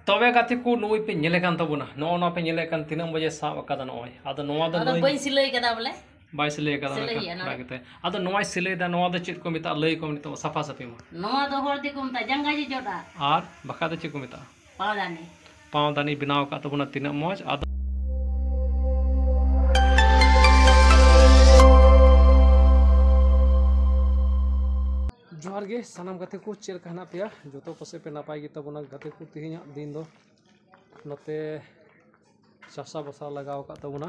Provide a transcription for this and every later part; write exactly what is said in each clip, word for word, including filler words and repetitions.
ᱛᱚᱵᱮ ᱜᱟᱛᱮ ᱠᱚ, ᱱᱩᱭ ᱯᱮ ᱧᱮᱞᱮ ᱠᱟᱱ ᱛᱟᱵᱚᱱᱟ, ᱱᱚᱜᱼᱚ ᱱᱚᱣᱟ ᱯᱮ ᱧᱮᱞᱮ ᱠᱟᱱ, ᱛᱤᱱᱟᱹᱜ ᱢᱚᱡᱮ ᱥᱟᱵ ᱟᱠᱟᱫᱟ ᱱᱚᱜᱼᱚᱭ᱾ ᱟᱫᱚ ᱱᱚᱣᱟ ᱫᱚ ᱟᱫᱚ ᱱᱩᱭ ᱵᱟᱹᱧ ᱥᱤᱞᱟᱹᱭ ᱠᱟᱫᱟ ᱵᱚᱞᱮ᱾ ᱵᱟᱭ ᱥᱤᱞᱟᱹᱭ ᱠᱟᱫᱟ, ᱥᱤᱞᱟᱹᱭ ᱱᱚᱝᱠᱟ ᱦᱩᱭᱩᱜᱼᱟ ᱱᱚᱰᱮ᱾ ᱵᱟᱭ ᱠᱟᱛᱮ᱾ ᱟᱫᱚ ᱱᱚᱣᱟᱭ ᱥᱤᱞᱟᱹᱭ ᱫᱟ, ᱱᱚᱣᱟ ᱫᱚ ᱪᱮᱫ ᱠᱚ ᱢᱮᱛᱟᱜᱼᱟ? ᱞᱟᱹᱭ ᱠᱚᱢ ᱱᱤᱛᱚᱜ ᱥᱟᱯᱷᱟ ᱥᱟᱹᱯᱷᱤ ᱢᱟ᱾ ᱱᱚᱣᱟ ᱫᱚ ᱦᱚᱲ ᱛᱮᱠᱚ ᱢᱮᱛᱟᱜᱼᱟ ᱡᱟᱸᱜᱟ ᱡᱚᱡᱚᱴᱟᱜ᱾ ᱟᱨ ᱵᱟᱠᱷᱟᱡ ᱫᱚ ᱪᱮᱫ ᱠᱚ ᱢᱮᱛᱟᱜᱼᱟ? ᱯᱟᱣᱫᱟᱱᱤ᱾ ᱯᱟᱣᱫᱟᱱᱤ ᱵᱮᱱᱟᱣ ᱟᱠᱟᱫ ᱛᱟᱵᱚᱱᱟ, ᱛᱤᱱᱟᱹᱜ ᱢᱚᱡᱽ᱾ ᱟᱫᱚ ᱡᱚᱦᱟᱨ ᱜᱮ ᱥᱟᱱᱟᱢ ᱜᱟᱛᱮ ᱠᱚ, ᱪᱮᱫ ᱞᱮᱠᱟ ᱦᱮᱱᱟᱜ ᱯᱮᱭᱟ? ᱡᱚᱛᱚ ᱯᱟᱥᱮᱡ ᱯᱮ ᱱᱟᱯᱟᱭ ᱜᱮ ᱛᱟᱵᱚᱱᱟ᱾ ᱜᱟᱛᱮ ᱠᱚ, ᱛᱮᱦᱮᱧᱟᱜ ᱫᱤᱱ ᱫᱚ ᱱᱚᱛᱮ ᱪᱟᱥᱟ ᱵᱟᱥᱟ ᱞᱟᱜᱟᱣ ᱟᱠᱟᱫ ᱛᱟᱵᱚᱱᱟ᱾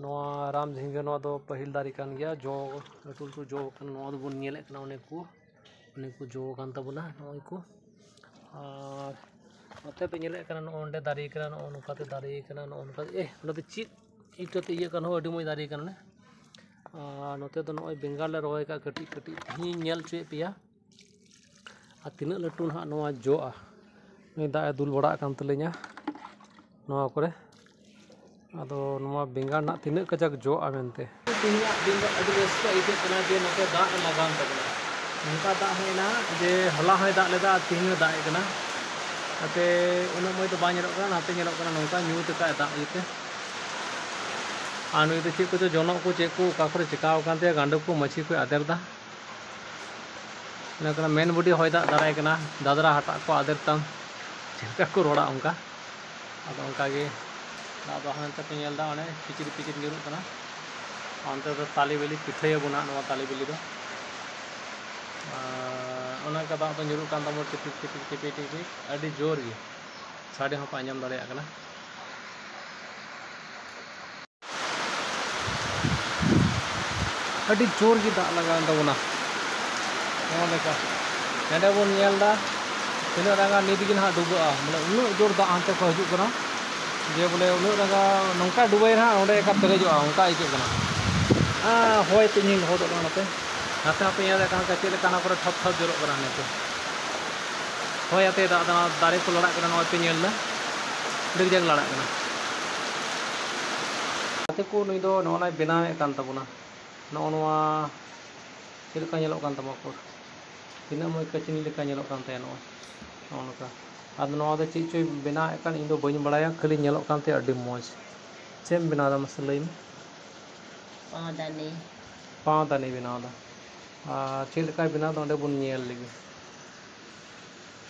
ᱱᱚᱣᱟ ᱨᱟᱢ ᱡᱷᱤᱸᱜᱟᱹ, ᱱᱚᱣᱟ ᱫᱚ ᱯᱟᱹᱦᱤᱞ ᱫᱟᱨᱮ ᱠᱟᱱ ᱜᱮᱭᱟ, ᱡᱚ ᱞᱟᱹᱴᱩ ᱞᱟᱹᱴᱩ ᱡᱚ ᱠᱟᱱᱟ᱾ ᱱᱚᱣᱟ ᱫᱚᱵᱚᱱ ᱧᱮᱞᱮᱫ ᱠᱟᱱᱟ, ᱚᱱᱮ ᱠᱚ, ᱚᱱᱮ ᱠᱚ ᱡᱚ ᱠᱟᱱ ᱛᱟᱵᱚᱱᱟ ᱱᱚᱜᱼᱚᱭ ᱠᱚ᱾ ᱟᱨ ᱱᱚᱛᱮ ᱯᱮ ᱧᱮᱞᱮᱫ ᱠᱟᱱᱟ, ᱱᱚᱜᱼᱚ ᱱᱚᱸᱰᱮ ᱫᱟᱨᱮ ᱠᱟᱱᱟ, ᱱᱚᱜᱼᱚ ᱱᱚᱝᱠᱟᱛᱮ ᱫᱟᱨᱮ ᱠᱟᱱᱟ, ᱱᱚᱜᱼᱚ ᱱᱚᱝᱠᱟ᱾ ᱮ, ᱚᱸᱰᱮ ᱫᱚ ᱪᱮᱫ ᱤᱴᱟᱹᱛᱮ ᱤᱭᱟᱹ ᱠᱟᱱ ᱦᱚᱸ ᱟᱹᱰᱤ ᱢᱚᱡᱽ ᱫᱟᱨᱮ ᱠᱟᱱᱟ᱾ ᱟᱨ ᱱᱚᱛᱮ ᱫᱚ ᱱᱚᱜᱼᱚᱭ ᱵᱮᱸᱜᱟᱲ ᱞᱮ ᱨᱚᱦᱚᱭ ᱠᱟᱜᱼᱟ ᱠᱟᱹᱴᱤᱡ ᱠᱟᱹᱴᱤᱡ, ᱛᱮᱦᱮᱧ ᱧᱮᱞ ᱦᱚᱪᱚᱭᱮᱫ ᱯᱮᱭᱟ᱾ ᱟᱨ ᱛᱤᱱᱟᱹᱜ ᱞᱟᱹᱴᱩ ᱱᱟᱦᱟᱜ ᱱᱚᱣᱟ ᱡᱚᱜᱼᱟ, ᱱᱩᱭ ᱫᱟᱜ ᱮ ᱫᱩᱞ ᱵᱟᱲᱟᱜ ᱠᱟᱱ ᱛᱟᱹᱞᱤᱧᱟ ᱱᱚᱣᱟ ᱠᱚᱨᱮ᱾ ᱟᱫᱚ ᱱᱚᱣᱟ ᱵᱮᱸᱜᱟᱲ ᱱᱟᱦᱟᱜ ᱛᱤᱱᱟᱹᱜ ᱠᱟᱡᱟᱠ ᱡᱚᱜᱼᱟ ᱢᱮᱱᱛᱮ᱾ ᱛᱮᱦᱮᱧᱟᱜ ᱫᱤᱱ ᱫᱚ ᱟᱹᱰᱤ ᱨᱟᱹᱥᱠᱟᱹ ᱟᱹᱭᱠᱟᱹᱜ ᱠᱟᱱᱟ ᱡᱮ ᱱᱚᱛᱮ ᱫᱟᱜ ᱮ ᱞᱟᱜᱟᱣ ᱛᱟᱵᱚᱱᱟ᱾ ᱱᱚᱝᱠᱟ ᱫᱟᱜ ᱦᱮᱡ ᱮᱱᱟ ᱡᱮ ᱦᱚᱞᱟ ᱦᱚᱸᱭ ᱫᱟᱜ ᱞᱮᱫᱟ ᱟᱨ ᱛᱮᱦᱮᱧ ᱦᱚᱸ ᱫᱟᱜ ᱮᱫ ᱠᱟᱱᱟ᱾ ᱱᱚᱛᱮ ᱩᱱᱟᱹᱜ ᱢᱚᱡᱽ ᱫᱚ ᱵᱟᱭ ᱧᱮᱞᱚᱜ ᱠᱟᱱᱟ, ᱱᱟᱛᱮ ᱧᱮᱞᱚᱜ ᱠᱟᱱᱟ ᱱᱚᱝᱠᱟ ᱧᱩᱛ ᱟᱠᱟᱫ ᱫᱟᱜ ᱤᱭᱟᱹᱛᱮ᱾ ᱟᱨ ᱱᱩᱭ ᱫᱚ ᱪᱮᱫ ᱠᱚᱪᱚ ᱡᱚᱱᱚᱜ ᱠᱚ ᱪᱮᱫ ᱠᱚ ᱚᱠᱟ ᱠᱚᱨᱮ ᱪᱤᱠᱟᱣ ᱟᱠᱟᱱ ᱛᱟᱭᱟ, ᱜᱟᱸᱰᱚ ᱠᱚ ᱢᱟᱹᱪᱤ ᱠᱚᱭ ᱟᱫᱮᱨ ᱫᱟ᱾ ᱤᱱᱟᱹ ᱠᱟᱱᱟ ᱢᱮᱱ ᱵᱚᱰᱤ ᱦᱚᱭ ᱫᱟᱜ ᱫᱟᱨᱟᱭ ᱠᱟᱱᱟ, ᱫᱟᱫᱽᱨᱟ ᱦᱟᱴᱟᱜ ᱠᱚ ᱟᱫᱮᱨ ᱛᱟᱢ, ᱪᱮᱫ ᱞᱮᱠᱟ ᱠᱚ ᱨᱚᱲᱟ ᱚᱱᱠᱟ᱾ ᱟᱫᱚ ᱚᱱᱠᱟ ᱜᱮ ᱫᱟᱜ ᱫᱚ ᱦᱟᱱᱛᱮ ᱯᱮ ᱧᱮᱞ ᱮᱫᱟ, ᱚᱱᱮ ᱯᱤᱪᱤᱨ ᱯᱤᱪᱤᱨ ᱧᱩᱨᱩᱜ ᱠᱟᱱᱟ᱾ ᱚᱱᱛᱮ ᱫᱚ ᱛᱟᱞᱮ ᱵᱤᱞᱤ ᱯᱤᱴᱷᱟᱹᱭᱟᱵᱚᱱ ᱦᱟᱸᱜ, ᱱᱚᱣᱟ ᱛᱟᱞᱮ ᱵᱤᱞᱤ ᱫᱚ᱾ ᱟᱨ ᱚᱱᱮ ᱚᱱᱠᱟ ᱫᱟᱜ ᱫᱚ ᱧᱩᱨᱩᱜ ᱠᱟᱱ ᱛᱟᱵᱚᱱᱟ, ᱴᱤᱯᱤᱠ ᱴᱤᱯᱤᱠ ᱴᱤᱯᱤᱠ ᱴᱤᱯᱤᱠ, ᱟᱹᱰᱤ ᱡᱳᱨ ᱜᱮ᱾ ᱥᱟᱰᱮ ᱦᱚᱸᱯᱮ ᱟᱸᱡᱚᱢ ᱫᱟᱲᱮᱭᱟᱜ ᱠᱟᱱᱟ᱾ ᱟᱹᱰᱤ ᱡᱳᱨ ᱜᱮ ᱫᱟᱜ ᱞᱟᱜᱟᱣᱮᱱ ᱛᱟᱵᱚᱱᱟ᱾ ᱱᱚᱜᱼᱚ ᱱᱚᱝᱠᱟ ᱱᱚᱰᱮ ᱵᱚᱱ ᱧᱮᱞ ᱮᱫᱟ, ᱛᱤᱱᱟᱹᱜ ᱨᱟᱸᱜᱟ ᱱᱤᱛ ᱜᱮ ᱱᱟᱦᱟᱜ ᱰᱩᱵᱟᱹᱜᱼᱟ, ᱵᱚᱞᱮ ᱩᱱᱟᱹᱜ ᱡᱳᱨ ᱫᱟᱜ ᱦᱟᱱᱛᱮ ᱠᱷᱚᱱ ᱦᱤᱡᱩᱜ ᱠᱟᱱᱟ᱾ ᱡᱮ ᱵᱚᱞᱮ ᱩᱱᱟᱹᱜ ᱨᱟᱸᱜᱟ ᱱᱚᱝᱠᱟ ᱰᱩᱵᱟᱹᱭ ᱱᱟᱦᱟᱜ, ᱚᱸᱰᱮ ᱮᱠᱟᱞ ᱯᱮᱨᱮᱡᱚᱜᱼᱟ, ᱚᱱᱠᱟ ᱟᱹᱭᱠᱟᱹᱜ ᱠᱟᱱᱟ᱾ ᱟᱨ ᱦᱚᱭ ᱛᱮ ᱤᱧᱤᱧ ᱞᱚᱦᱚᱫᱚᱜ ᱠᱟᱱᱟ ᱱᱚᱛᱮ᱾ ᱱᱟᱛᱮ ᱦᱚᱸᱯᱮ ᱧᱮᱞᱮᱫ ᱠᱟᱱ ᱠᱷᱟᱱ ᱪᱮᱫ ᱞᱮᱠᱟ ᱦᱟᱱᱟ ᱠᱚᱨᱮ ᱴᱷᱚᱯ ᱴᱷᱚᱯ ᱡᱚᱨᱚᱜ ᱠᱟᱱᱟ ᱱᱤᱛᱚᱜ᱾ ᱦᱚᱭ ᱟᱛᱮ ᱫᱟᱜ ᱫᱟᱬᱟ, ᱫᱟᱨᱮ ᱠᱚ ᱞᱟᱲᱟᱜ ᱠᱟᱱᱟ, ᱱᱚᱜᱼᱚᱭ ᱯᱮ ᱧᱮᱞ ᱮᱫᱟ, ᱰᱤᱜᱽ ᱰᱟᱜᱽ ᱞᱟᱲᱟᱜ ᱠᱟᱱᱟ᱾ ᱜᱟᱛᱮ ᱠᱚ, ᱱᱩᱭ ᱫᱚ ᱱᱚᱜᱼᱚ ᱱᱚᱣᱟᱭ ᱵᱮᱱᱟᱣᱮᱫ ᱠᱟᱱ ᱛᱟᱵᱚᱱᱟ᱾ ᱱᱚᱜᱼᱚ ᱱᱚᱣᱟ ᱪᱮᱫ ᱞᱮᱠᱟ ᱧᱮᱞᱚᱜ ᱠᱟᱱ ᱛᱟᱢᱟ ᱩᱠᱩᱨ? ᱛᱤᱱᱟᱹᱜ ᱢᱚᱡᱽ ᱠᱟᱹᱪᱱᱤ ᱞᱮᱠᱟ ᱧᱮᱞᱚᱜ ᱠᱟᱱ ᱛᱟᱭᱟ ᱱᱚᱜᱼᱚᱭ, ᱱᱚᱜᱼᱚ ᱱᱚᱝᱠᱟ᱾ ᱟᱫᱚ ᱱᱚᱣᱟ ᱫᱚ ᱪᱮᱫ ᱪᱚᱭ ᱵᱮᱱᱟᱣᱮᱫ ᱠᱟᱱ, ᱤᱧ ᱫᱚ ᱵᱟᱹᱧ ᱵᱟᱲᱟᱭᱟ, ᱠᱷᱟᱹᱞᱤ ᱧᱮᱞᱚᱜ ᱠᱟᱱ ᱛᱟᱭᱟ ᱟᱹᱰᱤ ᱢᱚᱡᱽ᱾ ᱪᱮᱫ ᱮᱢ ᱵᱮᱱᱟᱣ ᱮᱫᱟ ᱢᱟᱥᱮ ᱞᱟᱹᱭ ᱢᱮ? ᱯᱟᱣᱫᱟᱱᱤ᱾ ᱯᱟᱣᱫᱟᱱᱤ ᱵᱮᱱᱟᱣ ᱮᱫᱟ᱾ ᱟᱨ ᱪᱮᱫ ᱞᱮᱠᱟᱭ ᱵᱮᱱᱟᱣ ᱮᱫᱟ ᱚᱸᱰᱮ ᱵᱚᱱ ᱧᱮᱞ ᱞᱮᱜᱮ᱾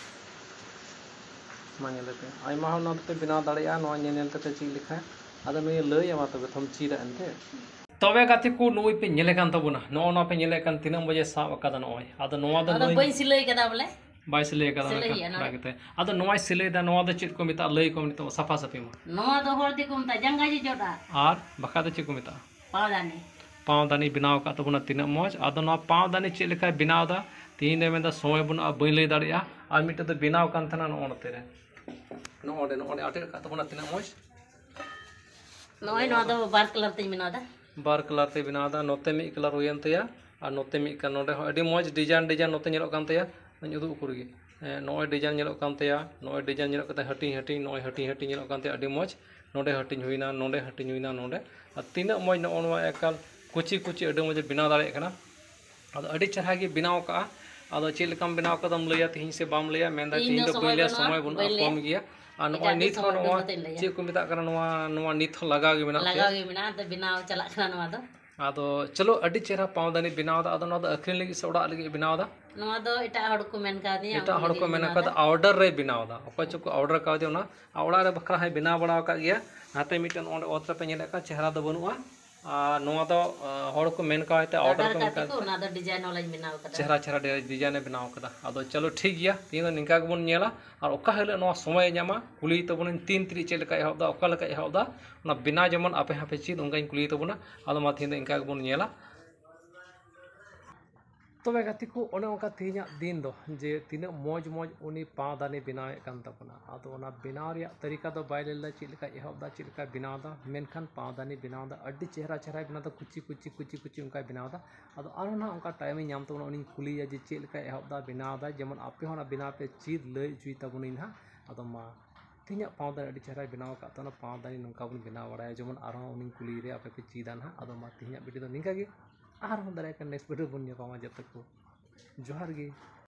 ᱢᱟ ᱧᱮᱞ ᱯᱮ, ᱟᱭᱢᱟ ᱦᱚᱲ ᱱᱚᱣᱟ ᱫᱚᱯᱮ ᱵᱮᱱᱟᱣ ᱫᱟᱲᱮᱭᱟᱜᱼᱟ, ᱱᱚᱣᱟ ᱧᱮᱞ ᱧᱮᱞ ᱛᱮᱯᱮ ᱪᱮᱫ ᱞᱮᱠᱷᱟᱱ᱾ ᱟᱫᱚ ᱱᱩᱭᱮ ᱞᱟᱹᱭ ᱟᱢᱟ ᱛᱚᱵᱮ ᱛᱷᱚᱢ ᱪᱮᱫᱟ ᱮᱱᱛᱮ᱾ ᱛᱚᱵᱮ ᱜᱟᱛᱮ ᱠᱚ, ᱱᱩᱭ ᱯᱮ ᱧᱮᱞᱮ ᱠᱟᱱ ᱛᱟᱵᱚᱱᱟ, ᱱᱚᱜᱼᱚ ᱱᱚᱣᱟ ᱯᱮ ᱧᱮᱞᱮᱫ ᱠᱟᱱ ᱛᱤᱱᱟᱹᱜ ᱢᱚᱡᱮ ᱥᱟᱵ ᱟᱠᱟᱫᱟ ᱱᱚᱜᱼᱚᱭ᱾ ᱟᱫᱚ ᱱᱚᱣᱟ ᱫᱚ ᱱᱚᱣᱟ ᱫᱚ ᱱᱩᱭ ᱵᱟᱹᱧ ᱥᱤᱞᱟᱹᱭ ᱠᱟᱫᱟ ᱵᱚᱞᱮ᱾ ᱵᱟᱭ ᱥᱤᱞᱟᱹᱭ ᱟᱠᱟᱫᱟ ᱥᱤᱞᱟᱹᱭ ᱱᱚᱝᱠᱟ ᱦᱩᱭᱩᱜᱼᱟ ᱱᱚᱣᱟ ᱚᱱᱟ ᱫᱚ᱾ ᱠᱟᱛᱮ᱾ ᱟᱫᱚ ᱱᱚᱣᱟᱭ ᱥᱤᱞᱟᱹᱭ ᱫᱟ, ᱱᱚᱣᱟ ᱫᱚ ᱪᱮᱫ ᱠᱚ ᱢᱮᱛᱟᱜᱼᱟ? ᱞᱟᱹᱭ ᱠᱚᱢ ᱱᱤᱛᱚᱜ ᱥᱟᱯᱷᱟ ᱥᱟᱹᱯᱷᱤ ᱢᱟ᱾ ᱱᱚᱣᱟ ᱫᱚ ᱦᱚᱲ ᱛᱮᱠᱚ ᱢᱮᱛᱟᱜᱼᱟ ᱡᱟᱸᱜᱟ ᱡᱚᱡᱚᱴᱟᱜ᱾ ᱟᱨ ᱵᱟᱠᱷᱟᱡ ᱫᱚ ᱪᱮᱫ ᱠᱚ ᱢᱮᱛᱟᱜᱼᱟ? ᱯᱟᱣᱫᱟᱱᱤ᱾ ᱯᱟᱣᱫᱟᱱᱤ ᱵᱮᱱᱟᱣ ᱟᱠᱟᱫ ᱛᱟᱵᱚᱱᱟ, ᱛᱤᱱᱟᱹᱜ ᱢᱚᱡᱽ᱾ ᱟᱫᱚ ᱱᱚᱣᱟ ᱯᱟᱣᱫᱟᱱᱤ ᱪᱮᱫ ᱞᱮᱠᱟᱭ ᱵᱮᱱᱟᱣ ᱮᱫᱟ, ᱛᱮᱦᱤᱧ ᱫᱚᱭ ᱢᱮᱱᱫᱟ ᱥᱚᱢᱚᱭ ᱵᱟᱹᱱᱩᱜᱼᱟ, ᱵᱟᱹᱧ ᱞᱟᱹᱭ ᱫᱟᱲᱮᱭᱟᱜᱼᱟ᱾ ᱟᱨ ᱢᱤᱫᱴᱮᱡ ᱫᱚ ᱵᱮᱱᱟᱣ ᱠᱟᱱ ᱛᱟᱦᱮᱱᱟ ᱱᱚᱜᱼᱚ ᱱᱚᱛᱮ ᱨᱮ, ᱱᱚᱜᱼᱚ ᱱᱚᱸᱰᱮ, ᱱᱚᱜᱼᱚ ᱱᱚᱸᱰᱮ ᱟᱴᱮᱫ ᱟᱠᱟᱫ ᱛᱟᱵᱚᱱᱟ, ᱛᱤᱱᱟᱹᱜ ᱢᱚᱡᱽ᱾ ᱱᱚᱜᱼᱚᱭ ᱱᱚᱣᱟ ᱫᱚ ᱵᱟᱨ ᱠᱟᱞᱟᱨ ᱛᱮᱧ ᱵᱮᱱᱟᱣ ᱮᱫᱟ᱾ ᱵᱟᱨ ᱠᱟᱞᱟᱨ ᱛᱮᱭ ᱵᱮᱱᱟᱣ ᱮᱫᱟ, ᱱᱚᱛᱮ ᱢᱤᱫ ᱠᱟᱞᱟᱨ ᱦᱩᱭᱮᱱ ᱛᱟᱭᱟ ᱟᱨ ᱱᱚᱛᱮ ᱢᱤᱫ ᱠᱟᱞᱟᱨ᱾ ᱱᱚᱸᱰᱮ ᱦᱚᱸ ᱟᱹᱰᱤ ᱢᱚᱡᱽ ᱰᱤᱡᱟᱭᱤᱱ, ᱰᱤᱡᱟᱭᱤᱱ ᱱᱚᱛᱮ ᱧᱮᱞᱚᱜ ᱠᱟᱱ ᱛᱟᱭᱟ, ᱱᱚᱧ ᱩᱫᱩᱜ ᱟᱠᱚ ᱨᱮᱜᱮ᱾ ᱦᱮᱸ, ᱱᱚᱜᱼᱚᱭ ᱰᱤᱡᱟᱭᱤᱱ ᱧᱮᱞᱚᱜ ᱠᱟᱱ ᱛᱟᱭᱟ, ᱱᱚᱜᱼᱚᱭ ᱰᱤᱡᱟᱭᱤᱱ ᱧᱮᱞᱚᱜ ᱠᱟᱱ ᱛᱟᱭᱟ, ᱦᱟᱹᱴᱤᱧ ᱦᱟᱹᱴᱤᱧ, ᱱᱚᱜᱼᱚᱭ ᱦᱟᱹᱴᱤᱧ ᱦᱟᱹᱴᱤᱧ ᱧᱮᱞᱚᱜ ᱠᱟᱱ ᱛᱟᱭᱟ, ᱟᱹᱰᱤ ᱢᱚᱡᱽ᱾ ᱱᱚᱸᱰᱮ ᱦᱟᱹᱴᱤᱧ ᱦᱩᱭᱱᱟ, ᱱᱚᱸᱰᱮ ᱦᱟᱹᱴᱤᱧ ᱦᱩᱭᱱᱟ, ᱱᱚᱸᱰᱮ᱾ ᱟᱨ ᱛᱤᱱᱟᱹᱜ ᱢᱚᱡᱽ ᱱᱚᱜᱼᱚ ᱱᱚᱣᱟ ᱮᱠᱟᱞ ᱠᱩᱪᱤ ᱠᱩᱪᱤ ᱟᱹᱰᱤ ᱢᱚᱡᱽ ᱮ ᱵᱮᱱᱟᱣ ᱫᱟᱲᱮᱭᱟᱜ ᱠᱟᱱᱟ᱾ ᱟᱫᱚ ᱟᱹᱰᱤ ᱪᱮᱦᱨᱟ ᱜᱮ ᱵᱮᱱᱟᱣ ᱠᱟᱜᱼᱟ᱾ ᱟᱫᱚ ᱪᱮᱫ ᱞᱮᱠᱟᱢ ᱵᱮᱱᱟᱣ ᱠᱟᱫᱟᱢ ᱞᱟᱹᱭᱟ ᱛᱤᱦᱤᱧ ᱥᱮ ᱵᱟᱢ ᱞᱟᱹᱭᱟ? ᱢᱮᱱᱫᱟ ᱤᱧ ᱛᱤᱦᱤᱧ ᱫᱚ ᱫᱚ ᱵᱟᱹᱧ ᱥᱚᱢᱚᱭ ᱞᱟᱹᱭᱟ, ᱵᱟᱹᱱᱩᱜᱼᱟ, ᱥᱚᱢᱚᱭ ᱵᱟᱹᱱᱩᱜᱼᱟ, ᱵᱟᱹᱧ ᱞᱟᱹᱭᱟ᱾ ᱠᱚᱢ ᱜᱮᱭᱟ᱾ ᱟᱨ ᱱᱚᱜᱼᱚᱭ ᱮᱴᱟᱜ ᱫᱤᱱ ᱱᱤᱛ ᱦᱚᱸ ᱥᱚᱢᱚᱭ ᱱᱚᱣᱟ ᱵᱟᱹᱱᱩᱜ ᱠᱟᱛᱮᱧ ᱞᱟᱹᱭᱟ᱾ ᱪᱮᱫ ᱠᱚ ᱢᱮᱛᱟᱜ ᱠᱟᱱᱟ, ᱱᱚᱣᱟ, ᱱᱚᱣᱟ ᱱᱤᱛ ᱦᱚᱸ ᱞᱟᱜᱟᱣ ᱜᱮ ᱢᱮᱱᱟᱜ ᱞᱟᱜᱟᱣ ᱛᱟᱭᱟ᱾ ᱜᱮ ᱢᱮᱱᱟᱜᱼᱟ, ᱟᱫᱚ ᱵᱮᱱᱟᱣ ᱪᱟᱞᱟᱜ ᱠᱟᱱᱟ ᱱᱚᱣᱟ ᱫᱚ᱾ ᱟᱫᱚ ᱪᱚᱞᱚ, ᱟᱹᱰᱤ ᱪᱮᱦᱨᱟ ᱯᱟᱣᱫᱟᱱᱤ ᱵᱮᱱᱟᱣ ᱮᱫᱟ᱾ ᱟᱫᱚ ᱱᱚᱣᱟ ᱫᱚ ᱟᱹᱠᱷᱨᱤᱧ ᱞᱟᱹᱜᱤᱫ ᱥᱮ ᱚᱲᱟᱜ ᱞᱟᱹᱜᱤᱫ ᱮ ᱵᱮᱱᱟᱣ ᱮᱫᱟ? ᱱᱚᱣᱟ ᱫᱚ ᱮᱴᱟᱜ ᱦᱚᱲ ᱠᱚ ᱢᱮᱱ ᱠᱟᱣᱫᱤᱧᱟ, ᱮᱴᱟᱜ ᱩᱱᱠᱩ ᱦᱚᱲ ᱠᱚ ᱞᱟᱹᱜᱤᱫ ᱢᱮᱱ ᱤᱧ ᱠᱟᱫᱟ, ᱵᱮᱱᱟᱣ ᱮᱫᱟ᱾ Order ᱨᱮᱭ ᱵᱮᱱᱟᱣ ᱮᱫᱟ, ᱚᱠᱚᱭ ᱪᱚᱠᱚ order ᱠᱟᱣᱫᱮᱭᱟ ᱚᱱᱟ᱾ ᱟᱨ ᱚᱲᱟᱜ ᱨᱮ ᱵᱟᱠᱷᱨᱟ ᱦᱚᱸᱭ ᱵᱮᱱᱟᱣ ᱵᱟᱲᱟ ᱟᱠᱟᱫ ᱜᱮᱭᱟ᱾ ᱱᱟᱛᱮ ᱢᱤᱫᱴᱮᱱ ᱚᱸᱰᱮ ᱚᱛ ᱨᱮᱯᱮ ᱧᱮᱞᱮᱫ ᱠᱟᱱ ᱪᱮᱦᱨᱟ ᱫᱚ ᱵᱟᱹᱱᱩᱜᱼᱟ᱾ ᱟᱨ ᱱᱚᱣᱟ ᱫᱚ, ᱟ, ᱦᱚᱲ ᱠᱚ ᱢᱮᱱ ᱠᱟᱣᱫᱮ ᱛᱮ order order ᱠᱚ ᱢᱮᱱ ᱠᱟᱛᱮ ᱠᱟᱣᱫᱮ ᱠᱚ ᱛᱮ᱾ ᱚᱱᱟ ᱫᱚ design ᱣᱟᱞᱟᱧ ᱵᱮᱱᱟᱣ ᱠᱟᱫᱟ᱾ ᱪᱮᱦᱨᱟ ᱪᱮᱦᱨᱟ ᱰᱤ-, design ᱮ ᱵᱮᱱᱟᱣ ᱠᱟᱫᱟ᱾ ᱟᱫᱚ ᱪᱚᱞᱚ ᱴᱷᱤᱠ ᱜᱮᱭᱟ, ᱛᱮᱦᱮᱧ ᱫᱚ ᱱᱤᱝᱠᱟ ᱜᱮᱵᱚᱱ ᱧᱮᱞᱟ᱾ ᱟᱨ ᱚᱠᱟ ᱦᱤᱞᱳᱜ ᱱᱚᱣᱟ ᱥᱚᱢᱚᱭᱮ ᱧᱟᱢᱟ, ᱠᱩᱞᱤᱭᱮ ᱛᱟᱵᱚᱱᱟᱹᱧ ᱛᱤᱱ ᱛᱟᱹᱨᱤᱠᱷ ᱪᱮᱫ ᱞᱮᱠᱟᱭ ᱮᱦᱚᱵ ᱮᱫᱟ, ᱚᱠᱟ ᱞᱮᱠᱟᱭ ᱮᱦᱚᱵ ᱮᱫᱟ, ᱚᱱᱟ ᱵᱮᱱᱟᱣ ᱡᱮᱢᱚᱱ ᱟᱯᱮ ᱦᱚᱸᱯᱮ ᱪᱮᱫ, ᱚᱱᱠᱟᱧ ᱠᱩᱞᱤᱭᱮ ᱛᱟᱵᱚᱱᱟ᱾ ᱟᱫᱚ ᱢᱟ ᱛᱮᱦᱮᱧ ᱫᱚ ᱤᱱᱠᱟ ᱜᱮᱵᱚᱱ ᱧᱮᱞᱟ᱾ ᱛᱚᱵᱮ ᱜᱟᱛᱮ ᱠᱚ, ᱚᱱᱮ ᱚᱱᱠᱟ ᱛᱮᱦᱮᱧᱟᱜ ᱫᱤᱱ ᱫᱚ ᱡᱮ ᱛᱤᱱᱟᱹᱜ ᱢᱚᱡᱽ ᱢᱚᱡᱽ ᱩᱱᱤ ᱯᱟᱣᱫᱟᱱᱤ ᱵᱮᱱᱟᱣᱮᱫ ᱠᱟᱱ ᱛᱟᱵᱚᱱᱟ᱾ ᱟᱫᱚ ᱚᱱᱟ ᱵᱮᱱᱟᱣ ᱨᱮᱭᱟᱜ ᱛᱟᱹᱨᱤᱠᱟ ᱫᱚ ᱵᱟᱭ ᱞᱟᱹᱭ ᱞᱮᱫᱟ ᱪᱮᱫ ᱞᱮᱠᱟᱭ ᱮᱦᱚᱵ ᱮᱫᱟ, ᱪᱮᱫ ᱞᱮᱠᱟᱭ ᱵᱮᱱᱟᱣ ᱮᱫᱟ, ᱢᱮᱱᱠᱷᱟᱱ ᱯᱟᱣᱫᱟᱱᱤ ᱵᱮᱱᱟᱣ ᱫᱚ ᱟᱹᱰᱤ ᱪᱮᱦᱨᱟ ᱪᱮᱦᱨᱟᱭ ᱵᱮᱱᱟᱣ ᱮᱫᱟ, ᱠᱩᱪᱤ ᱠᱩᱪᱤ ᱠᱩᱪᱤ ᱠᱩᱪᱤ ᱚᱱᱠᱟᱭ ᱵᱮᱱᱟᱣ ᱮᱫᱟ᱾ ᱟᱫᱚ ᱟᱨᱦᱚᱸ ᱱᱟᱦᱟᱜ ᱚᱱᱠᱟ time ᱤᱧ ᱧᱟᱢ ᱛᱟᱵᱚᱱᱟ, ᱩᱱᱤᱧ ᱠᱩᱞᱤᱭᱮᱭᱟ ᱡᱮ ᱪᱮᱫ ᱞᱮᱠᱟᱭ ᱮᱦᱚᱵ ᱮᱫᱟ, ᱵᱮᱱᱟᱣ ᱮᱫᱟ, ᱡᱮᱢᱚᱱ ᱟᱯᱮ ᱦᱚᱸ ᱚᱱᱟ ᱵᱮᱱᱟᱣ ᱯᱮ ᱪᱮᱫ, ᱞᱟᱹᱭ ᱦᱚᱪᱚᱭ ᱛᱟᱵᱚᱱᱟᱹᱧ ᱱᱟᱦᱟᱜ᱾ ᱟᱫᱚ ᱢᱟ, ᱛᱮᱦᱮᱧᱟᱜ ᱯᱟᱣᱫᱟᱱᱤ ᱟᱹᱰᱤ ᱪᱮᱦᱨᱟᱭ ᱵᱮᱱᱟᱣ ᱟᱠᱟᱫ ᱛᱟᱵᱚᱱᱟ, ᱯᱟᱣᱫᱟᱱᱤ ᱱᱚᱝᱠᱟ ᱵᱚᱱ ᱵᱮᱱᱟᱣ ᱵᱟᱲᱟᱭᱟ, ᱡᱮᱢᱚᱱ ᱟᱨᱦᱚᱸ ᱩᱱᱤᱧ ᱠᱩᱞᱤᱭᱮᱭᱟ, ᱟᱯᱮ ᱯᱮ ᱪᱮᱫᱟ ᱱᱟᱦᱟᱜ᱾ ᱟᱫᱚ ᱢᱟ, ᱛᱮᱦᱮᱧᱟᱜ video ᱫᱚ ᱱᱤᱝᱠᱟ ᱜᱮ, ᱟᱨᱦᱚᱸ ᱫᱟᱨᱟᱭ ᱠᱟᱱ next video ᱵᱚᱱ ᱧᱟᱯᱟᱢᱟ᱾ ᱡᱚᱛᱚ ᱠᱚ ᱡᱚᱦᱟᱨ ᱜᱮ᱾